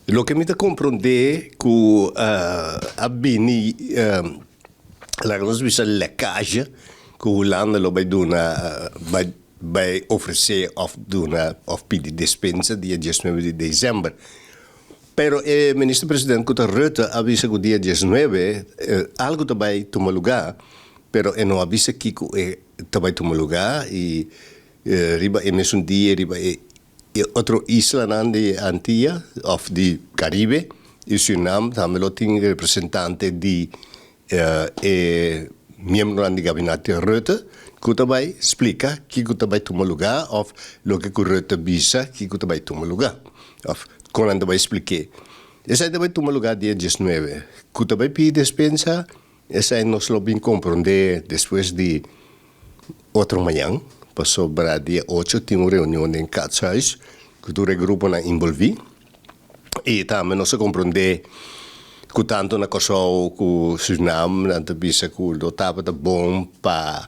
Loke mi ta komprondé ku a bini, laga nos bisa lekage ku Hulanda lo bai duna, bai bai ofresé òf duna òf pidi despensa dia 19 di desèmber. Pero e minister president ku ta Rutte a bisa ku dia 19 algu ta bai tuma lugá, pero e no a bisa kiko e ta bai tuma lugá i riba e mesun dia riba e E otro islanan di Antia òf di Karibe i Surinam tambe lo tin representante di e miembronan di gabinete Rutte ku ta bai splika kiko ta bai tuma lugá òf loke ku Rutte bisa kiko ta bai tuma lugá òf kon nan ta bai splik'é. Esei ta bai tuma lugá dia 19. Ku ta bai pidi despensa esei nos lo bin komprondé despues di Otro mañan, pasobra dia 8 tin un reunion den Catshuis ku tur e gruponan involví i tambe nos a komprondé ku tantu na Kòrsou ku Surinam nan ta bisa ku lo tabata bon pa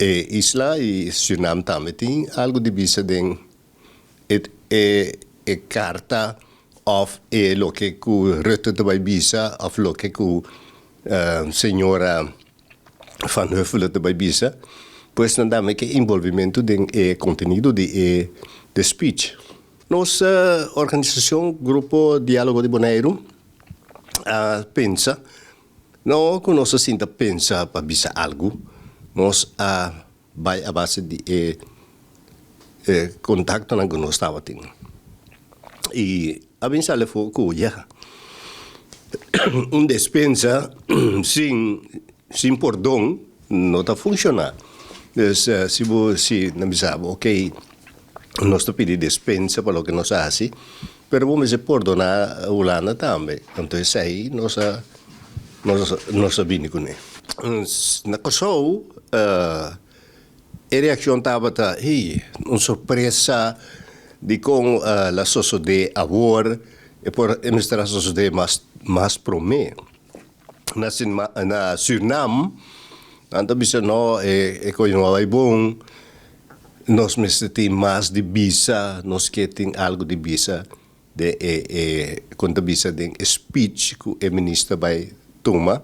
e isla i Surinam tambe tin algu di bisa den e e karta òf e loke ku Rutte ta bai bisa òf loke ku señora Van Huffelen ta bai bisa, pues nan dame ke involvimentu den e kontenido di e de speech. Nos organisashon Grupo Diálogo di Boneiru a pensa, no ku nos a sinta pensa pa bisa algu, nos a bai a base di e kontaktonan ku nos tabatin i a bin sali afó ku ya un despensa sin sin pordon no ta funshoná. Dus si bo si nan bisa bo okey nos ta pidi despensa pa loke nos a hasi pero bo mester pordoná Hulanda tambe. Anto esei nos a nos a bini kuné. Na Kòrsou e reakshon tabata, hey, un sorpresa dikon la sosodé awor, e por e mester a sosodé mas mas promé. Na na Sürnam nan ta bisa no e kos no a bai bon, nos mester tin mas di bisa, nos ke tin algu di bisa den e e kon ta bisa den e speech ku e minister bai tuma.